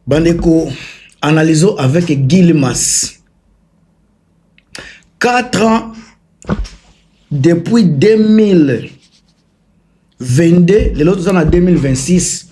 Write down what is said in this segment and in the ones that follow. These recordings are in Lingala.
Bandeko, analysons avec Guilmas. 4 ans depuis 2022, lelo toza na 2026,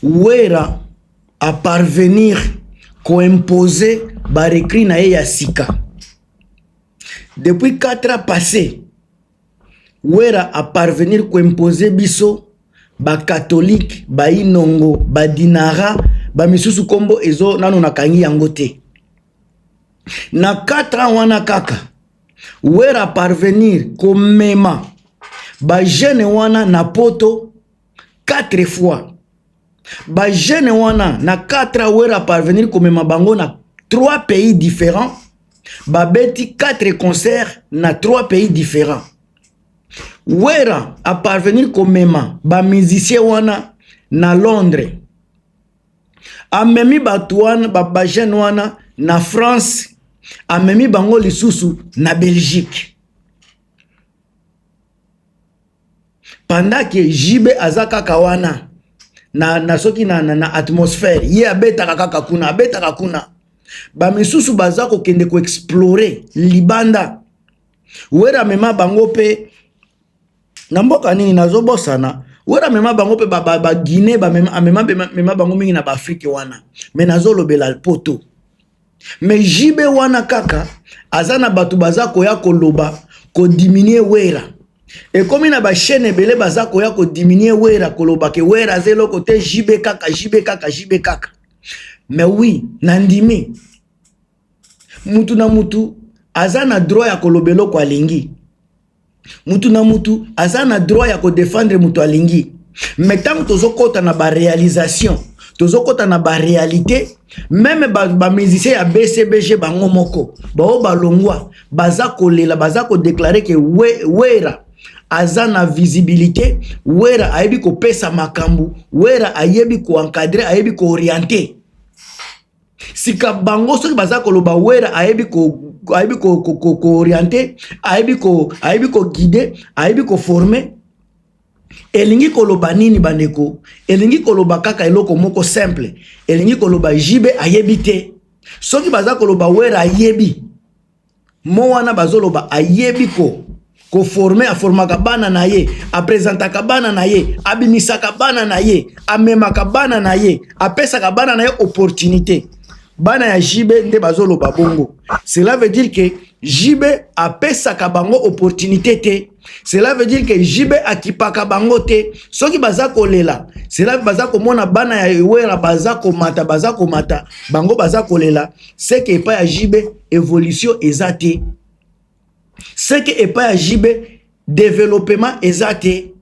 Wera a parvenir koimpose barecri na ye ya sika. Depuis 4 ans passé, Wera a parvenir koimpose biso ba catholique, ba inongo, ba dinara, ba misusu kombo ezo nanu nakangi yango te. Na 4 ans wana kaka Wera parvenir komema ba jeune wana na poto 4 fois. Ba jeune wana na 4 ans Wera parvenir komema bango na 3 pays différents, babeti 4 concerts na 3 pays différents. Wera a parvenir komema ba musiciens wana na Londres, amemi bato wana ba jeune wana na France, amemi bango lisusu na Belgique. Pendant que JB aza kaka wana na soki na atmosphère, ye abetaka kaka kuna, abetaka kuna. Ba misusu baza kokende koexplore libanda. Wera amema bango pe na mboka nini nazobosana. Wera amema bango pe ba Guinée, amema mema bango mingi na ba Afrique wana. Mais nazolobela poto. Mais JB wana kaka aza na bato baza koya koloba kodiminuer Wera. Ekomi na ba chaîne ebele baza koya kodiminuer Wera, koloba ke Wera aza eloko te, JB kaka, JB kaka, JB kaka. Mais oui, nandimi mutu na mutu aza na droit ya koloba eloko alingi. Mutu na mutu aza na droit ya kodefendre mutu alingi. Mais tango tozokota na ba réalisation, tozokota na ba réalité, même ba musicien ya BCBG bango moko bao balongwa baza kolela, baza kodéclarer ke Wera aza na visibilité, Wera ayebi kopesa makambo, Wera ayebi koencadrer, ayebi koorienter. Sika bango soki baza koloba Wera ayebi koorienter, ayebi koguider, ayebi koformer, elingi koloba nini bandeko? Elingi koloba kaka eloko moko simple, elingi koloba JB ayebi te. Soki baza koloba Wera ayebi, mo wana bazoloba ayebi koformer, aformaka bana na ye, apresentaka bana na ye, abimisaka bana na ye, amemaka bana na ye, apesaka bana na ye opportunité. Bana ya JB nde bazoloba bongo. Cela veut dire que JB apesaka bango opportunité te. Cela veut dire que JB akipaka bango te. Soki baza kolela, cela baza komona bana ya Wera baza komata, baza komata, bango baza kolela, c'est que epai ya JB évolution eza te. C'est que epai ya JB développement eza te.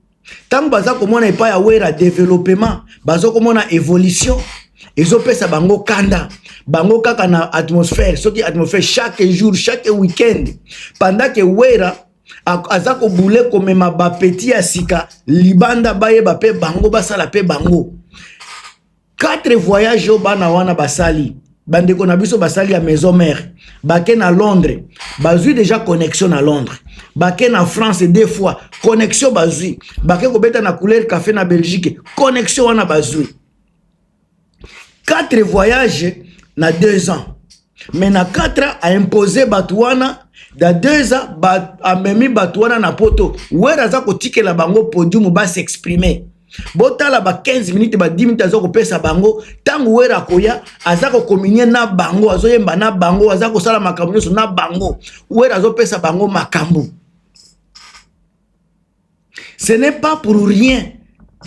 Tango baza komona epai ya Wera développement, baza komona évolution, ezopesa bango kanda. Bango kaka na atmosphère, soki atmosphère chaque jour, chaque week-end, pendant que Wera aza kobule komema ba petit ya sika libanda, bayeba pe bango, basala pe bango. 4 voyages oyo bana wana basali, bandeko na biso basali ya maison mère, bake na Londres, bazwi déjà connexion na Londres, bake na France 2 fois, connexion bazwi, bake kobeta na Couleur Café na Belgique, connexion wana bazwi. 4 voyages na 2 ans. Mais na 4 ans a imposé bato wana, na 2 ans amemi bato wana na poto. Wera aza kotikela bango podium ba s'exprimer. Botala ba 15 minutes, ba 10 minutes aza kopesa bango. Tango Wera akoya, aza kokominie na bango, azoyemba na bango, aza kosala makambo nyonso na bango. Wera azopesa bango makambo. Ce n'est pas pour rien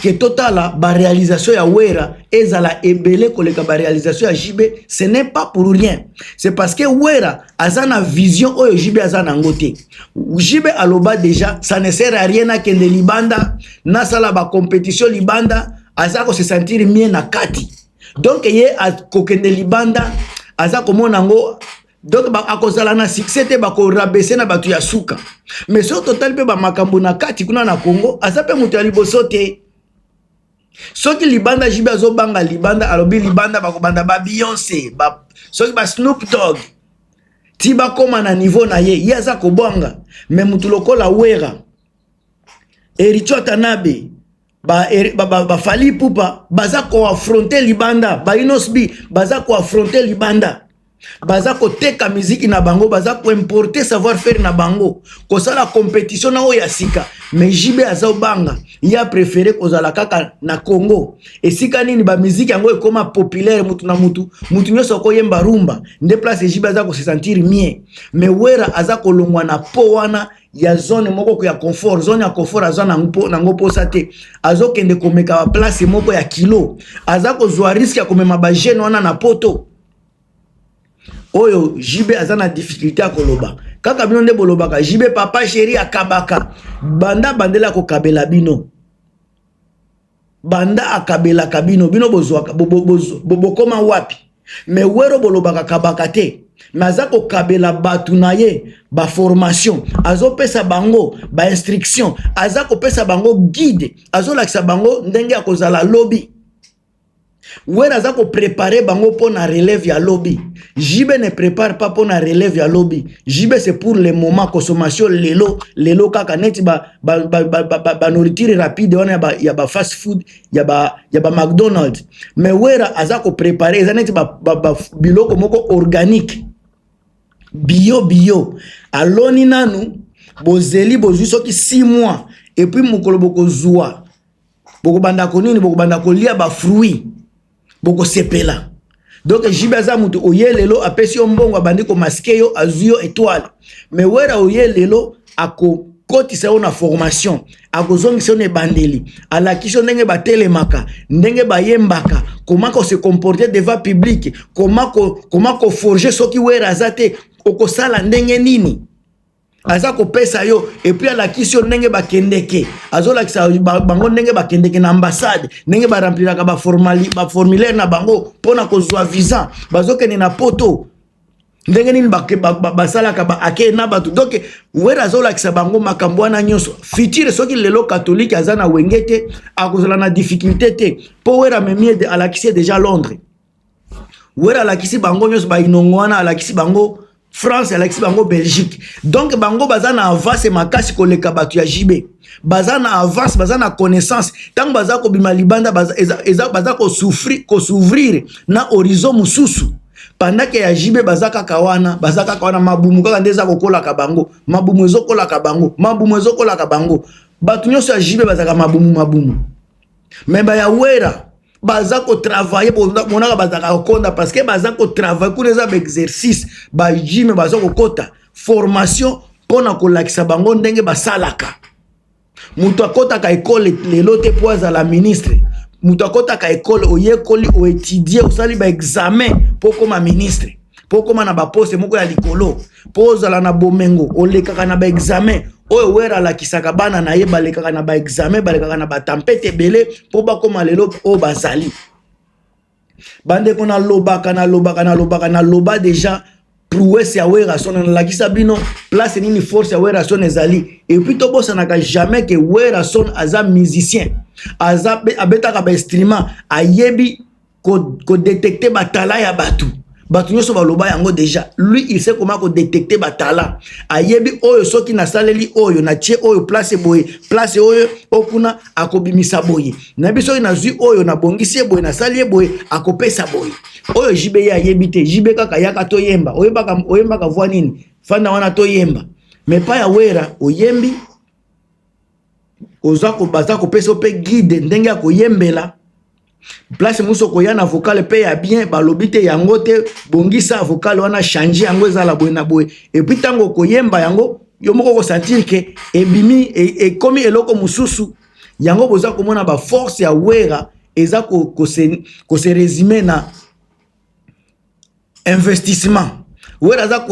que totala ba réalisation ya Wera ezala ebele koleka ba réalisation ya JB. Ce n'est pas pour rien, c'est parce que Wera aza na vision oyo JB aza nango te. JB aloba déjà, ça ne sert à rien akende libanda, nasala ba compétition libanda, aza ko se sentir mieux na kati. Donc ye akokende libanda, aza komona yango, donc akozala na succès te, bakorabaisser na bato ya suka. Mais soki totali mpe bamakambo na kati kuna na Congo, aza mpe moto ya liboso te. Soki libanda, JB azobanga libanda, alobi libanda bakobanda ba Beyoncé, soki ba Snoop Dogg, ti bakóma na niveau na ye, ye aza kobwanga. Mais motu lokola Wera, Héritier Watanabe, Ba, ba, ba, ba Fally Ipupa baza koaffronter libanda, ba Innoss'B baza koaffronter libanda, baza koteka miziki na bango, baza koimporter savoir faire na bango, kosala compétition na oyo ya sika. Mais JB aza obanga, ye apréféré kozala kaka na Congo, esika nini bamiziki yango ekóma populaire, mutu na mutu, mutu nyonso akoyemba rumba, nde place JB aza kose sentir mieux. Mais Wera aza kolongwa na po wana ya zone moko ya confort. Zone ya confort aza nango mposa te. Azokende komeka baplace moko ya kilo, aza kozwa risque ya komema bajeune wana na Poto. Oyo JB aza na difficulté ya koloba kaka. Bino nde bolobaka JB papa chéri akabaka. Banda bandela kokabela bino, banda akabelaka bino, bino bozwaka bokoma wapi? Mais Wero bolobaka kabaka te, mais aza kokabela bato na ye baformation, azopesa bango bainstruction, aza kopesa bango guide, azolakisa bango ndenge ya kozala lobi. Wera aza kopréparer bango mpo na relève ya lobi. JB ne prépare pas mpo na relève ya lobi. JB, c'est pour le moment, consommation lelo lelo, kaka neti banourriture ba, ba, ba, ba rapide wana ya ba fast food, ya ba McDonald. Mais Wera aza kopréparer, eza neti biloko moko organique, bio bio. Aloni nanu, bozeli, bozwi soki 6 mois, et puis mokolo bokozwa, bokobanda konini, bokobanda kolia bafruit, bokosepela. Donc JB aza motu oye lelo, apesi yo mbongo, abandi komasquer yo, azwi yo étoile. Mais Wera oye lelo, akokotisa yo na formation, akozongisa yo na ebandeli, alakisi yo ndenge batelemaka, ndenge bayembaka, comment kose comporter devant public, comment koforger. Soki Wera aza te, okosala ndenge nini? Aza kopesa yo, et puis alakisi yo ndenge bakendeke, azolakisa bango ndenge bakendeke na ambassade, ndenge barempliraka baformulaire na bango mpona kozwa visa, bazokende na Poto ndenge nini, basalaka baake na bato. Donc Wera azolakisa bango makambo wana nyonso future. Soki lelo Catholique aza na Wenge te, akozala na difficulté te, mpo Wera amemi, alakisi ye déjà Londres. Wera alakisi bango nyonso bainongo wana, alakisi bango France, alakisi bango Belgique. Donc bango baza na avance makasi koleka bato ya JB. Baza na avance, baza na connaissance. Ntango baza kobima libanda, baza, eza, baza kos'ouvrir na horizon mosusu, pendant que ya JB baza kaka wana, baza kaka wana, mabumu kaka nde eza kokolaka bango, mabumu ezokolaka bango, mabumu ezokolaka bango. Bato nyonso ya JB bazalaka mabumu mabumu, mais baya Wera baza kotravailler, monaka bazalaka kokonda parce que baza kotravailler kuna, eza baexercice, bagym, baza kokota formation mpona kolakisa bango ndenge basalaka. Moto akɔtaka ekole lelo te mpo azala ministre. Moto akɔtaka ekole, oyekoli, oétudier, osali baexamen mpo okóma ministre, mpo okóma na baposte moko ya likolo, mpo ozala na bomengo, olekaka na baexamen. Oyo Wera alakisaka bana na ye, balekaka na baexamen, balekaka na batempête ebele mpo bakóma lelo oyo bazali. Bandeko, nalobaka, nalobaka, nalobaka, naloba déjà prouesse ya Werason, nalakisa bino place nini force ya Werason ezali. Et puis tobosanaka jamais que Werason aza musicien, aza abetaka bainstrument, ayebi kodétecter batala ya bato. Bato nyonso baloba yango déjà. Lui, il sait comment kodétecter batala, ayebi oyo soki nasaleli oyo, natie oyo place boye, place oyo okuna akobimisa boye, nayebi soki nazwi oyo, nabongisi ye boye, nasali ye boye, akopesa boye. Oyo JB ye ayebi te. JB kaka yaka toyemba, oyembaka, oyembaka voix nini, fanda wana toyemba. Mais pa ya Wera, oyembi, oza baza kopesa mpe guide ndenge ya koyembela. Place mosusu okoya na vocal mpe ya bien, balobi te yango te, bongisa vocal wana, change yango, ezala boye na boye. Et puis ntango okoyemba yango, yo moko okosentir que ebimi, ekomi eloko mosusu. Yango boza komona baforce ya Wera eza kose résumer na investissement. Wera aza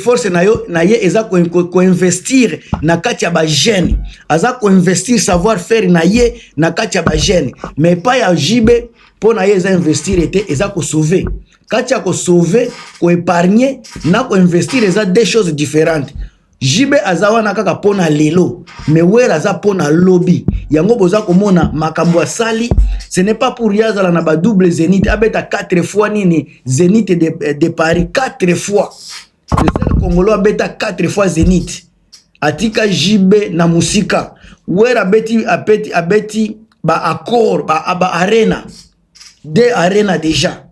force na yo na ye eza koinvestir na kati ya bajeune, aza koinvestir savoir faire na ye na kati ya bajeune. Mais epai ya JB, mpo na ye eza investir te, eza kosauver. Kati ya kosauver, koépargner na koinvestir eza deux choses différentes. JB aza wana kaka mpo na lelo, mais Wera aza mpo na lobi. Yango boza komona makambo asali. Ce n'est pas pour ye azala na badouble Zénith, abeta 4 fois nini, Zénith de Paris 4 fois. Le seul Congolo abeta 4 fois Zénith, atika JB na mosika. Wera abeti, abeti, abeti. Ba Accor, ba Arena, de Arena déjà.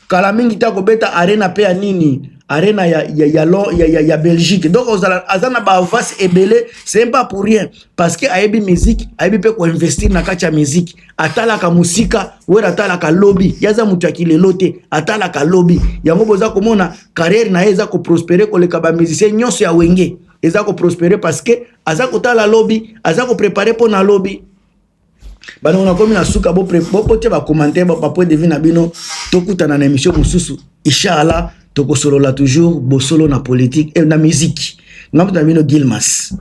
Kala mingi te akobeta Arena mpe ya nini, Arena ya Belgique. Donc ozala aza na baavance ebele. C'est pas pour rien, parce que ayebi musique, ayebi mpe koinvestir na kati ya musique. Atalaka mosika. Wera atalaka lobi. Ye aza moto ya kilelo te, atalaka lobi. Yango boza komona carrière na ye eza koprospérer koleka bamusicien nyonso ya Wenge. Eza koprospérer parce que aza kotala lobi, aza kopréparer mpo na lobi. Bandeko, nakomi na suka. Botia bacommentaire, bapoint de vue na bino. Tokutana na émission mosusu, inchallah. Tokosolola toujours bosolo na politique e na musique. Ngambo na bino, Gilmas.